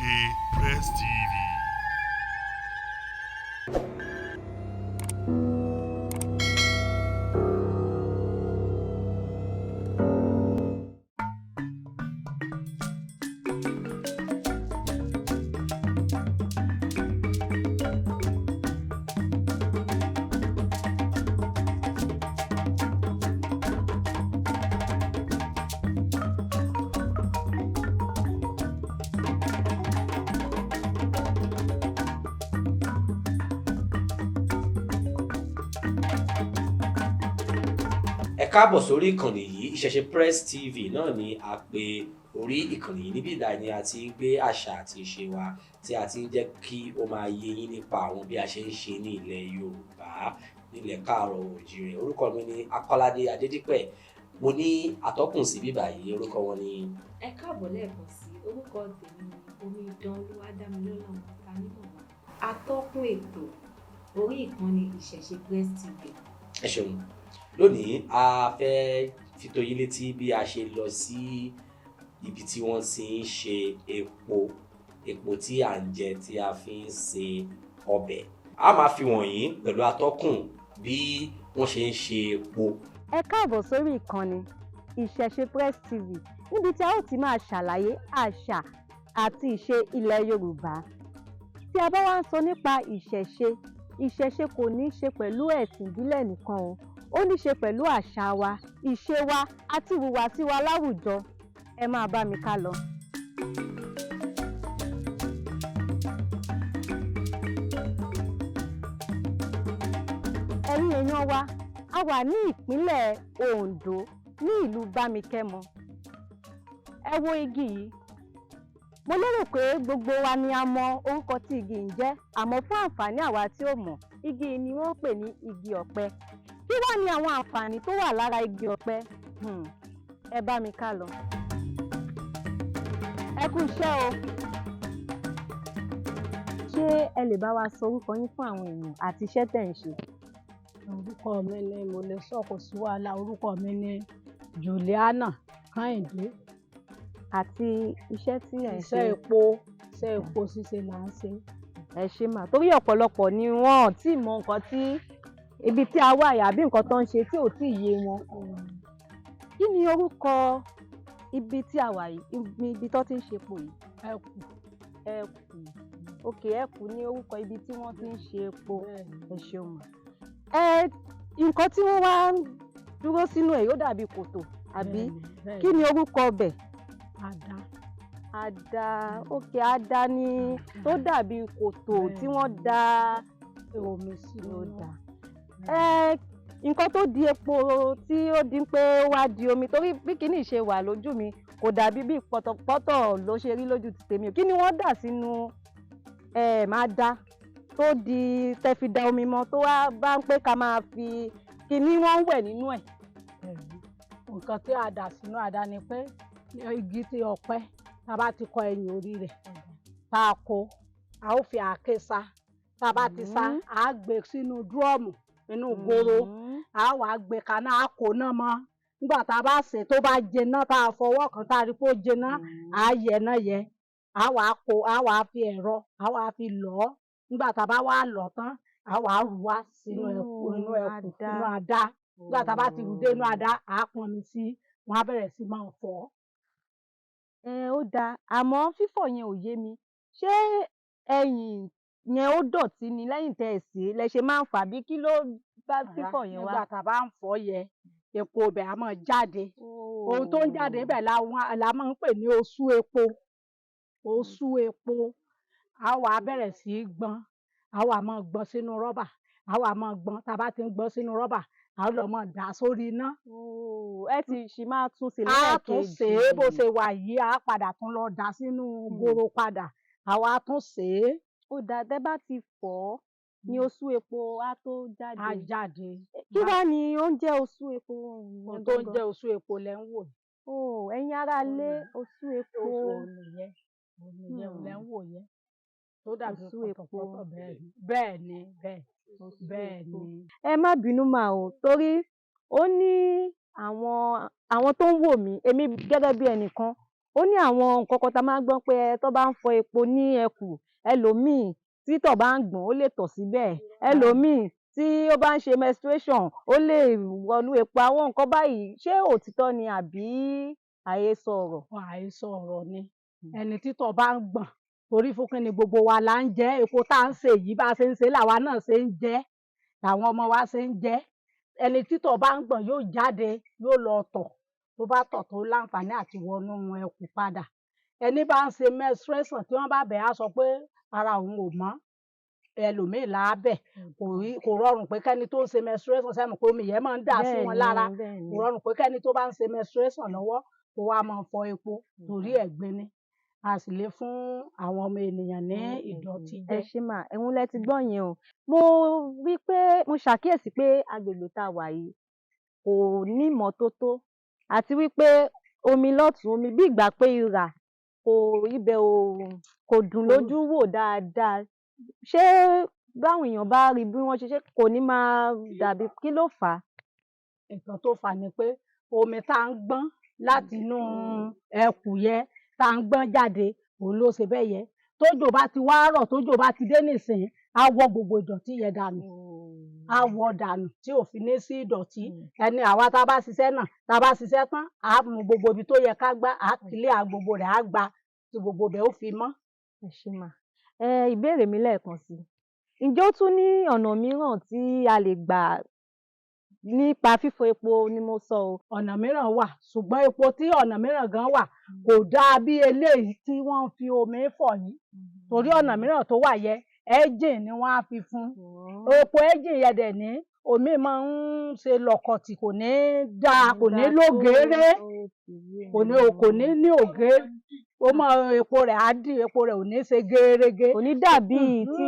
Ìṣẹ̀ṣe Press TV. Ẹ káàbọ̀ sórí ìkànnì yìí, Ìṣẹ̀ṣe Press TV náà ni a pè orí ìkànnì yìí. Níbí ìdá ni a ti ń gbé àṣà àti ìṣe wa, tí a ti ń jẹ́ kí ó máa yé yín nípa àwọn bí a ṣe ń ṣe ní ilẹ̀ Yorùbá, nílẹ̀ káàárọ̀ oòjíire. Orúkọ mi ni Akọ́ládé Adédípẹ̀. Mo ní atọ́kùn sí bíbà yìí, orúkọ wọn ni. Ẹ káàbọ̀ lẹ́ẹ̀kan sí. Orúkọ tèmi ni Omidan Olúwadámilọ́lá Ọmọtanímọ̀wá, atọ́kùn ètò orí ìkànnì Ìṣẹ̀ṣe Press TV. Ẹ ṣeun. Lónìí, a fẹ́ fi tó yín létí bí a ṣe lọ sí ibi tí wọ́n ti ń ṣe epo, epo tí à ń jẹ, tí a fi ń ṣe ọbẹ̀. A máa fi wọ̀nyí pẹ̀lú atọ́kùn bí wọ́n ṣe ń ṣe epo. Ẹ káàbọ̀ sórí ìkànnì Ìṣẹ̀ṣe Press TV, níbi tí a ó ti máa ṣàlàyé àṣà àti ìṣe ilẹ̀ Yorùbá. Tí a bá wá ń sọ nípa ìṣẹ̀ṣe, ìṣẹ̀ṣe kò ní í ṣe pẹ̀lú ẹ̀sìn ìbílẹ̀ nìkan o, ó ní í ṣe pẹ̀lú àṣà wa, ìṣe wa àti ìhùwàsí wa láwùjọ. Ẹ máa bá mi ká lọ. Ẹ̀yin èèyàn wa, a wà ní ìpínlẹ̀ Oǹdó, ní ìlú Bámikẹ́mọ. Ẹ wo igi yìí. Mo lérò pé gbogbo wa ni a mọ orúkọ tí igi yìí ń jẹ́, àmọ́ fún àǹfààní àwa tí ò mọ̀, igi yìí ni wọ́n ń pè ní igi ọ̀pẹ. Kí wá ni àwọn àǹfààní tó wà lára igi ọ̀pẹ? Ẹ bá mi ká lọ. Ẹ kú iṣẹ́ o. Ṣé ẹ lè bá wa sọ orúkọ yín fún àwọn èèyàn àti iṣẹ́ tẹ̀ ń ṣe? Orúkọ mi ni, mo lè sọ, kò sí wàhálà, orúkọ mi ni Juliana Kẹ́hìndé. Àti iṣẹ́ tí ẹ̀ ń ṣe? Iṣẹ́ epo, iṣẹ́ epo ṣíṣe là ń ṣe. Ẹ ṣé mà, torí ọ̀pọ̀lọpọ̀ ni wọ́n ò tí ì mọ nǹkan tí ibi tí a wà yìí àbí nǹkan tó ń ṣe tí ò tí ì yé wọn. Kí ni orúkọ ibi tí a wà yìí, ibi tó ti ń ṣe epo yìí? Ẹkù. Ẹkù. Òkè Ẹkù ní orúkọ ibi tí wọ́n ti ń ṣe epo. Ẹ ṣeun mà. Ẹ nǹkan tí wọ́n wá ń dúró sínú ẹ̀ yóò dàbí kòtò, àbí? Kí ni orúkọ ọbẹ̀? Àdá. Àdá. Òkè àdá ni tó dàbí kòtò tí wọ́n da omi sínú. Ló dà. Ẹ nǹkan tó di epo tí ó di pé ó wá di omi, torí bí kinní ṣe wà lójú mi, kò dàbí bí pọ̀tọ̀pọ̀tọ̀ ló ṣe rí lójú ti tèmi. Kí ni wọ́n dà sínú ẹ máa dá tó di tẹ́ fi da omi mọ́, tó wá bá ń pé ká máa fi kinní wọ́n ń wẹ̀ nínú ẹ̀? Nǹkan tí a dà sínú àdá ni pé igi tí ọ̀pẹ, tá a bá ti kọ ẹ̀yìn orí rẹ̀, tá a kó, a ó fi àáké sá. Tá a bá ti sá, a gbé sínú dúrọ́ọ̀mù inú goro, a wàá gbé kaná, a kó náà mọ́. Nígbà tá a bá sè tó bá jiná, tá a fọwọ́ kan, tá a rí pé ó jiná, a yẹ náà yẹ, a wàá kó, a wàá fi ẹ̀rọ, a wàá fi lọ̀ ọ́. Nígbà tá a bá wá lọ̀ tán, a wàá rù wá sínú ẹ̀kú, inú ẹ̀kú, inú àdá. Nígbà tá a bá ti rù dé inú àdá, a pọn mi sí, wọn á bẹ̀rẹ̀ sí máa fọ̀. Ẹ ó dáa, àmọ́ fífọ̀ yẹn ò yé mi. Ṣé ẹ̀yìn yẹn ó dọ̀tí ni lẹ́yìn tẹ́ ẹ sè é lẹ ṣe máa ń fà, bí kí ló bá fífọ̀ yẹn wá? Nígbà tá a bá ń fọ̀ yẹ, epo ibẹ̀ á máa jáde. Ohun tó ń jáde níbẹ̀ la máa ń pè ní osú epo. Osú epo. A wàá bẹ̀rẹ̀ sí í gbọn, a wàá máa gbọn sínú rọ́bà, a wàá máa gbọn. Tá a bá ti ń gbọn sínú rọ́bà, a lọ máa dà sórí iná. Ẹ ti ṣì máa tún sè lẹ́ẹ̀kejì. A tún sè é bó ṣe wà yìí, a padà tún lọ dà sínú goro padà, àwa tún sè é. Ó dáa, tẹ́ bá ti fọ̀ ọ́ ní osú epo á tó jáde. Á jáde. Kí wá ni ó ń jẹ́ osú epo? Ohun tó ń jẹ́ osú epo lẹ ń wò yìí. Ẹ̀yin ará ilé, osú epo. Òun nìyẹn, òun nìyẹn, òun lẹ ń wò yẹn. Tó dàbí pọ̀tọ̀pọ̀tọ̀. Bẹ́ẹ̀ ni, bẹ́ẹ̀ bẹ́ẹ̀ ni. Ẹ má bínú mà o, torí ó ní àwọn tó ń wò mí, èmi gẹ́gẹ́ bí ẹnìkan, Ó ní àwọn nǹkan kan tá a máa ń gbọ́ pé ẹ tó bá ń fọ epo ní ẹkù, ẹlòmíì tí tọ̀ bá ń gbọ̀n, ó lè tọ̀ síbẹ̀, ẹlòmíì tí ó bá ń ṣe menstruation, ó lè wọnú epo. Àwọn nǹkan báyìí, ṣé òtítọ́ ni àbí àhesọ ọ̀rọ̀? Àhesọ ọ̀rọ̀ ni. Ẹni títọ̀ bá ń gbọ̀n, torí fún kí ni gbogbo wa là ń jẹ epo tá à ń sè yìí, bá a ṣe ń ṣe làwa náà ṣe ń jẹ, làwọn ọmọ wa ṣe ń jẹ. Ẹni títọ̀ bá ń gbọ̀n yóò jáde, yóò lọ tọ̀. Tó bá tọ̀, tó láǹfààní àti wọnú ẹkù padà. Ẹni bá ń ṣe menstruation, tí wọ́n bá bẹ̀, á sọ pé ara òun ò mọ́. Ẹlòmíì là á bẹ̀, kò rọrùn pé kẹ́ni tó ń ṣe menstruation sẹ́mu pé omi yẹn máa ń dà sí wọn lára. Kò rọrùn pé kẹ́ni tó bá ń ṣe menstruation lọ́wọ́ kó wá máa fọ epo, torí ẹ̀gbin ni. A sì lè fún àwọn ọmọ ènìyàn ní ìdọ̀tí Ẹ jẹ. ṣé mà, ẹ̀hún lẹ ti gbọ́ yẹn o. Mo rí pé mo ṣàkíyèsí pé agbègbè tá a wà yìí kò ní ìmọ́tótó, àti wípé omi lọ́tùn, omi bí ìgbà pé ìrà kò ibẹ̀ ò kò dùn lójú wò dáadáa. Ṣé báwọn èèyàn bá rí bí wọ́n ṣe ṣe, kò ní máa dàbí kí ló fà á? Nǹkan tó fà ni pé omi tá à ń gbọ́n láti inú ẹkù yẹn, tá à ń gbọ́n jáde, òun ló ṣe bẹ́ẹ̀ yẹn. Tójò bá ti wá rọ̀, tójò bá ti dé nísìnyí, á wọ́ gbogbo ìdọ̀tí yẹn dànù, á wọ́ dànù tí ò fi ní sí ìdọ̀tí. Ẹni àwa tá a bá ṣiṣẹ́ náà, tá a bá ṣiṣẹ́ tán, á mú gbogbo ibi tó yẹ ká gbá, á kílẹ̀ gbogbo rẹ̀, á gbá tí gbogbo ibẹ̀ ó fi mọ́. Ẹ ṣé mà. Ẹ ìbéèrè mi lẹ́ẹ̀kan sí i, ǹjẹ́ ó tún ní ọ̀nà mìíràn tí a lè gbà nípa fífọ epo ni mo sọ o? Ọ̀nà mìíràn wà, ṣùgbọ́n epo tí ọ̀nà mìíràn gan wà kò dáa bí eléyìí tí wọ́n ń fi omi fọ̀ yìí, torí ọ̀nà mìíràn tó wà yẹ, ẹ́jìn ni wọ́n á fi fún epo. Ẹ́jìn yẹn dẹ̀ ní omi máa ń ṣe lọ̀kọ̀tì, kò ní dáa, kò ní lógeere, kò ní ní ògé. Ó mọ epo rẹ̀ á dì, epo rẹ̀ ò ní ṣe gerege. Kò ní dàbí tí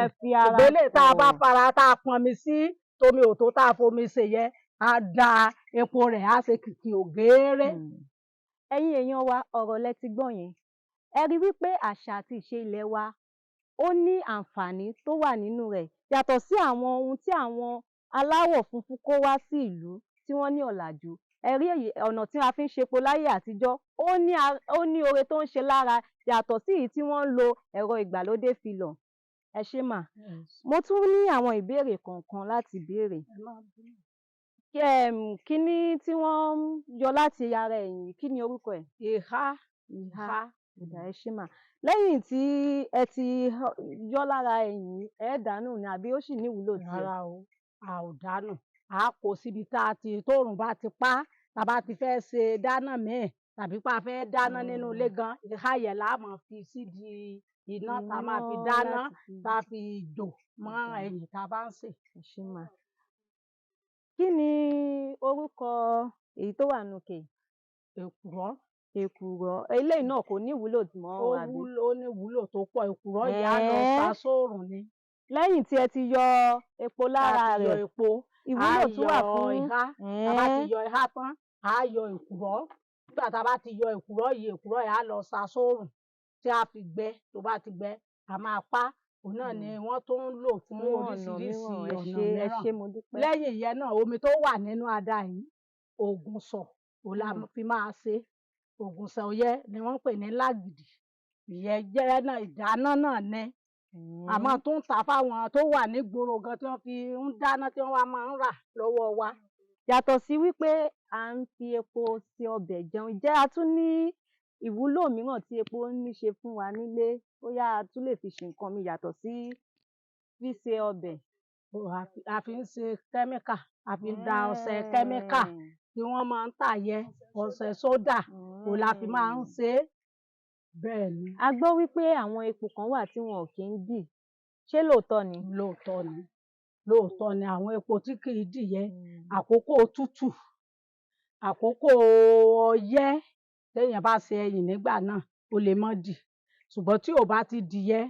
ẹ fi ara Ìgbélé tá a bá fọ̀. fara tá a pọnmi sí, tómi ò tó tá a fomi ṣe yẹ, á da epo rẹ̀ á ṣe kìkì ògéèré. Ẹ̀yin èèyàn wa, ọ̀rọ̀ lẹ ti gbọ́ yẹn. Ẹ rí wípé àṣà àti ìṣe ilẹ̀ wa, ó ní àǹfààní tó wà nínú rẹ̀, yàtọ̀ sí àwọn ohun tí àwọn aláwọ̀ funfun kó wá sí ìlú tí wọ́n ní ọ̀làjú. Ẹ rí èyí, ọ̀nà tí a fi ń ṣepo láyé àtijọ́, ó ní oore tó ń ṣe lára, yàtọ̀ sí èyí tí wọ́n ń lo ẹ̀rọ ìgbàlódé fi lọ̀. Ẹ ṣé mà. Mo tún ní àwọn ìbéèrè kọ̀ọ̀kan láti béèrè. Kíní tí wọ́n ń yọ láti ara ẹ̀yìn, kí ni orúkọ ẹ̀? Ìhá. Ìhá. Ìhá. Ó dáa, ẹ ṣé mà. Lẹ́yìn tí ẹ ti yọ́ lára ẹ̀yìn, ẹ dànù ni àbí ó sì ní ìwúlò tiẹ̀? Rárá o, a ò dànù. A kó síbi tá a ti tóòrùn bá ti pa á, tá a bá ti fẹ́ ṣe dáná míì tàbí pé a fẹ́ dáná nínú ilé gan, ìhá yẹn là á máa fi sídìí iná tá a máa fi Iná dáná, láti fi tá a fi jò mọ́ ẹ̀yìn tá a bá ń sè. Ẹ ṣé mà. Kí ni orúkọ èyí tó wà nínú ike yìí? Èkùrọ́. Èkùrọ́. Eléyìí náà kò ní ìwúlò mọ́ Ó àbí? wúlò, ó ní ìwúlò tó pọ̀. Èkùrọ́ yìí, á lọ sá sóòrùn ni. Lẹ́yìn tí ẹ ti yọ epo Tá lára a ti yọ rẹ̀, epo, á ìwúlò tún wà yọ fún ìhá. Tá a bá ti yọ ìhá tán, á yọ èkùrọ́. Nígbà tá a bá ti yọ èkùrọ́ yìí, èkùrọ́ yìí á lọ sá sóòrùn tí a fi gbẹ. Tó bá ti gbẹ, a máa pa. Òun náà ni wọ́n tún ń lò fún Fún ọ̀nà oríṣiríṣi mìíràn. Ẹ ọ̀nà ṣé, ẹ mìíràn. ṣé, mo dúpẹ́. Lẹ́yìn ìyẹn náà, omi tó wà nínú ada yìí, ògùn sọ̀ òun la fi máa ṣe. Ògùn sọ̀ yẹn ni wọ́n ń pè ní lágìdì. Ìyẹn jẹ́ náà, ìdáná náà ni. Àmọ́ tó ń tà fáwọn tó wà nígboro gan tí wọ́n fi ń dáná, tí wọ́n wá máa ń rà lọ́wọ́ wa. Yàtọ̀ sí wípé à ń fi epo ṣe ọbẹ̀ jẹun, ǹjẹ́ a tún ní ìwúlò mìíràn tí epo ní ṣe fún wa nílé? Bóyá a tún lè fi ṣe nǹkan míì yàtọ̀ sí ṣíṣe ọbẹ̀? A fi ń ṣe kẹ́míkà, a fi ń da ọṣẹ kẹ́míkà tí wọ́n máa ń tà yẹn, ọṣẹ sódà, òun la fi máa ń ṣe é. Bẹ́ẹ̀ ni. A gbọ́ wípé àwọn epo kan wà tí wọn ò kí ń dì. Ṣé lóòótọ́ ni? Lóòótọ́ ni. Lóòótọ́ ni. Àwọn epo tí kì í dì yẹn, àkókò òtútù, àkókò ọyẹ́, téèyàn bá ṣe ẹyìn nígbà náà, ó lè má dì. Ṣùgbọ́n tí ò bá ti dì yẹn,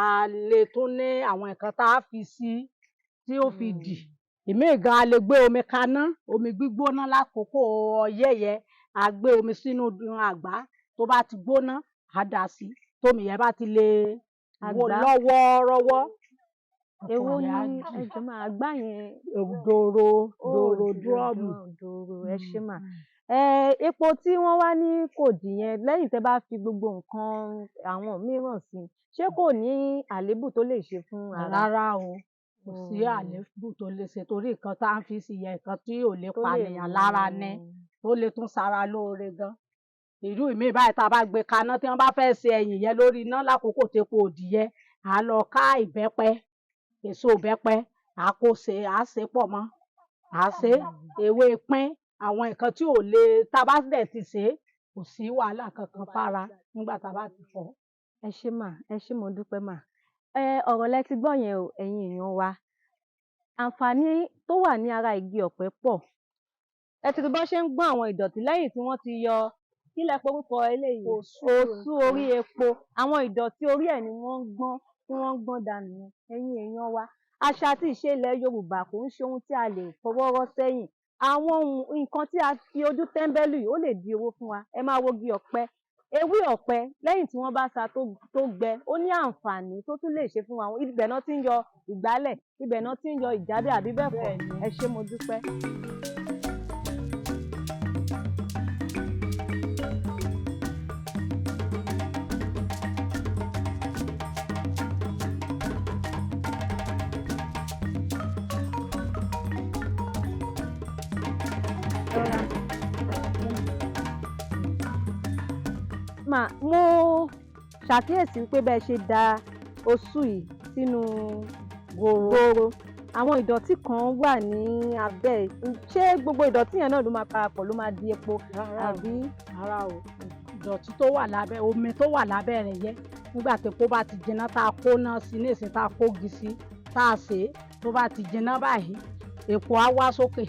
a lè tún ní àwọn nǹkan tá a fi sí tí ó fi dì. Ìmíì gan, a lè gbé omi kaná, omi gbígbóná lákòókò ọyẹ́ yẹn, a gbé omi sínú àgbá, tó bá ti gbóná, á dà á sí. Tómi yẹn bá ti lè Àgbá. lọ́ wọ́ọ́rọ́wọ́, Èwo ọkàn ni rẹ̀ á dì. Ẹ jọ̀ọ́ mà, àgbá yẹn? Dòrò, Ó dòrò, dúrọ́ọ̀mù. Dòrò. Ẹ ṣé mà. Epo tí wọ́n wá ní kò dì yẹn, lẹ́yìn tẹ́ bá fi gbogbo nǹkan àwọn mìíràn sí i, ṣé kò ní àléébù tó lè ṣe fún ara? Rárá o, kò sí àléébù tó lè ṣe, torí nǹkan tá à ń fi sí yẹn, nǹkan tí ò lè Tó lè pànìyàn lára ni, tó lè tún ṣara lóore gan. Irú ìmíì báyìí, tá a bá gbé kaná, tí wọ́n bá fẹ́ ṣe ẹ̀yìn yẹn lórí iná lákòókò tépo òdì yẹn, à á lọ ká ìbẹ́pẹ, èso ìbẹ́pẹ, à á kó ṣe, à á ṣe pọ̀ mọ́, à á ṣe ewé pín, àwọn nǹkan tí ò le. Tá a bá dẹ̀ ti ṣe é, kò sí wàhálà kankan fára nígbà tá a bá ti fọ̀. Ẹ ṣé mà, ẹ ṣé, mo dúpẹ́ mà. Ọ̀rọ̀ lẹ ti gbọ́ yẹn o, ẹ̀yin èèyàn wa. Àǹfààní tó wà ní ara igi ọ̀pẹ pọ̀. Ẹ ti rí bọ́n ṣe ń gbọ́n àwọn ìdọ̀tí lẹ́yìn tí wọ́n ti yọ, kí lẹ porúkọ eléyìí? Òsú. Òsú orí epo. Àwọn ìdọ̀tí orí ẹ̀ ni wọ́n ń gbọ́n, tí wọ́n ń gbọ́n dànù yẹn. Ẹ̀yin èèyàn wa, àṣà àti ìṣe ilẹ̀ Yorùbá kò ń ṣe ohun tí a lè fọwọ́ rọ́ sẹ́yìn. Àwọn ohun nǹkan tí a fi ojú tẹ́ńbẹ́lú yìí, ó lè di owó fún wa. Ẹ máa wo igi ọ̀pẹ, ewé ọ̀pẹ, lẹ́yìn tí wọ́n bá sa tó gbẹ, ó ní àǹfààní tó tún lè ṣe fún wa. Ibẹ̀ náà ti ń yọ ìgbálẹ̀, ibẹ̀ náà ti ń yọ ìjábẹ̀, àbí bẹ́ẹ̀ kọ́? Bẹ́ẹ̀ni. Ẹ ṣé, mo dúpẹ́. Mà mo ṣàkíyèsí pé bẹ́ẹ̀ ṣe da osù yìí sínú goro, àwọn ìdọ̀tí kan wà ní abẹ́ ẹ̀. Ṣé gbogbo ìdọ̀tí yẹn náà ló máa parapọ̀ ló máa di epo? Rárá o. Àbí? Rárá o, ìdọ̀tí tó wà lábẹ́, omi tó wà lábẹ́ rẹ̀ yẹ, nígbà tí epo bá ti jiná, tá a kó náà sí nísìnyí, tá a kó igi sí, tá a sè é, tó bá ti jiná báyìí, epo á wá sókè,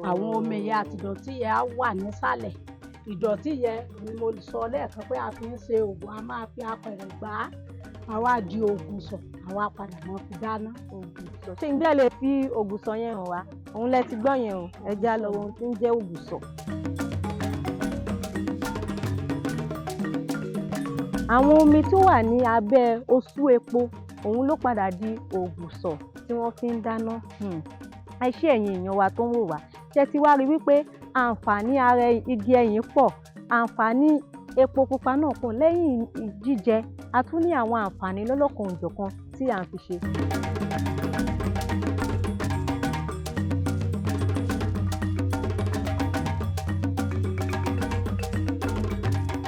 àwọn omi yẹn àti ìdọ̀tí yẹn á wà nísàlẹ̀. Ìdọ̀tí yẹn ni mo sọ lẹ́ẹ̀kan pé a fi ń ṣe oògùn. A máa fi apẹ̀rẹ̀ gbá á, a wá di oògùn sọ̀, àwa padà máa fi dáná. Ògùsọ̀, ṣé ǹjẹ́ ẹ lè fi ògùsọ̀ yẹn hàn wá? Òun lẹ ti gbọ́ yẹn o. Ẹ já lọ wo ohun tí ń jẹ́ ògùsọ̀. Àwọn omi tó wà ní abẹ́ osú epo, òun ló padà di ògùsọ̀ tí wọ́n fi ń dáná. Ẹ ṣé, ẹ̀yin èèyàn wa tó ń wò wá. Ṣé ti wá rí wípé àǹfààní ara igi ẹyìn pọ̀, àǹfààní epo pupa náà pọ̀? Lẹ́yìn jíjẹ, a tún ní àwọn àǹfààní lọ́lọ́kan-ò-jọ̀kan tí à ń fi ṣe.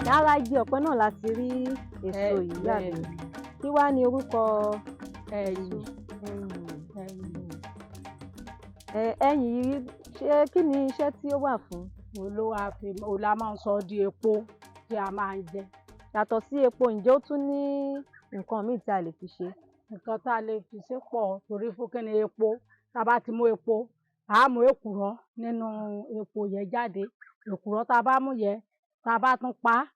Lára igi ọ̀pẹ náà la ti rí èso yìí, àbí? Bẹ́ẹ̀ni. Kí wá ní orúkọ? Ẹyìn. Ẹyìn. Ẹyìn. Ẹyìn yìí, ṣé kí ni iṣẹ́ tí ó wà fún? Òun ló wá fi, òun la máa ń sọ di epo tí a máa ń jẹ. Yàtọ̀ sí epo, ǹjẹ́ ó tún ní nǹkan míì tí a lè fi ṣe? Nǹkan tá a lè fi ṣe pọ̀, torí fún kí ni epo, tá a bá ti mú epo, à á mú èkùrọ́ nínú epo yẹn jáde. Èkùrọ́ tá a bá mú yẹn, tá a bá tún pa á,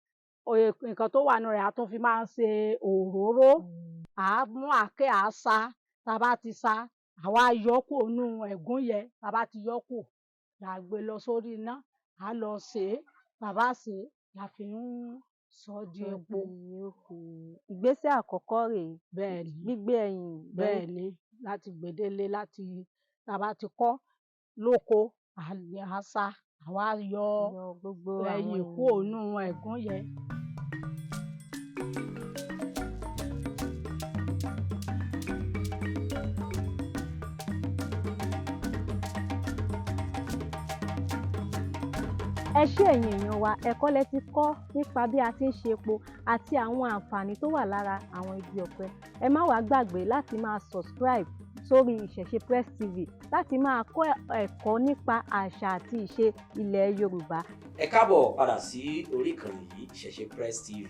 nǹkan tó wà nínú rẹ̀, a tún fi máa ń ṣe òróró. À á mú àáké, à á sa. Tá a bá ti sa, àwa yọ kúrò nínú ẹ̀gún yẹn. Tá a bá ti yọ kúrò, là á gbé lọ sórí iná, à á lọ sè é. Tá a bá sè é, la fi ń sọ ọ́ di epo. Ìgbésẹ̀ àkọ́kọ́ rèé? Bẹ́ẹ̀ ni. Gbígbé ẹyìn. Bẹ́ẹ̀ ni, láti gbèdéle, láti tá a bá ti kọ́ lóko, à á sa, àwa yọ Yọ gbogbo ẹyìn àwọn kúrò nínú ẹ̀gún yẹn. Ẹ ṣé, ẹ̀yin èèyàn wa. Ẹ̀kọ́ lẹ ti kọ́ nípa bí a ti ń ṣe epo àti àwọn àǹfààní tó wà lára àwọn igi ọ̀pẹ. Ẹ má wàá gbàgbé láti máa subscribe sórí Ìṣẹ̀ṣe Press TV láti máa kọ́ ẹ̀kọ́ nípa àṣà àti ìṣe ilẹ̀ Yorùbá. Ẹ káàbọ̀ padà sí orí ìkànnì yìí, Ìṣẹ̀ṣe Press TV.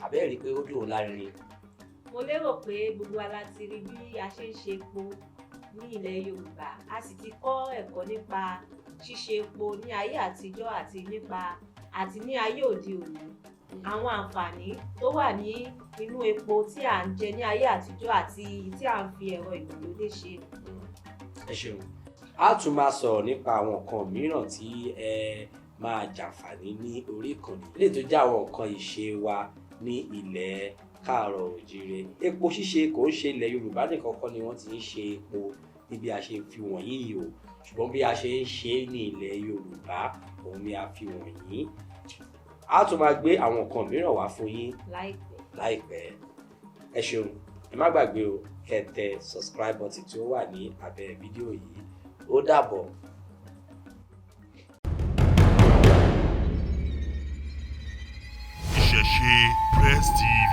Àbẹ́ẹ̀ rí i pé ó dùn lárinrin? Mo lérò pé gbogbo wa la ti rí bí a ṣe ń ṣe epo ní ilẹ̀ Yorùbá, a sì ti kọ́ ẹ̀kọ́ nípa ṣíṣe epo ní ayé àtijọ́ àti nípa àti ní ayé òde òní, àwọn àǹfààní tó wà ní inú epo tí à ń jẹ ní ayé àtijọ́ àti tí à ń fi ẹ̀rọ ìgbàlódé ṣe. Ẹ ṣeun. A tún máa sọ̀rọ̀ nípa àwọn nǹkan mìíràn tí ẹ máa jàǹfààní ní orí ìkànnì lè tó jẹ́ àwọn nǹkan ìṣe wa ní ilẹ̀ káàárọ̀ òjíire. Epo ṣíṣe, kò ń ṣe ilẹ̀ Yorùbá nìkan kọ́ ni wọ́n ti ń ṣe epo níbi a ṣe fi wọ̀nyí yìí o. Ṣùgbọ́n bí a ṣe ń ṣe é ní ilẹ̀ Yorùbá, òun ni a fi wọ̀nyí. A tún máa gbé àwọn nǹkan mìíràn wá fún yín láìpẹ́. Láìpẹ́. Ẹ ṣeun, ẹ má gbàgbé o, kẹ́ tẹ subscribe button tí ó wà ní abẹ́ fídíò yìí. Ó dàbọ̀. Ìṣẹ̀ṣe Press TV.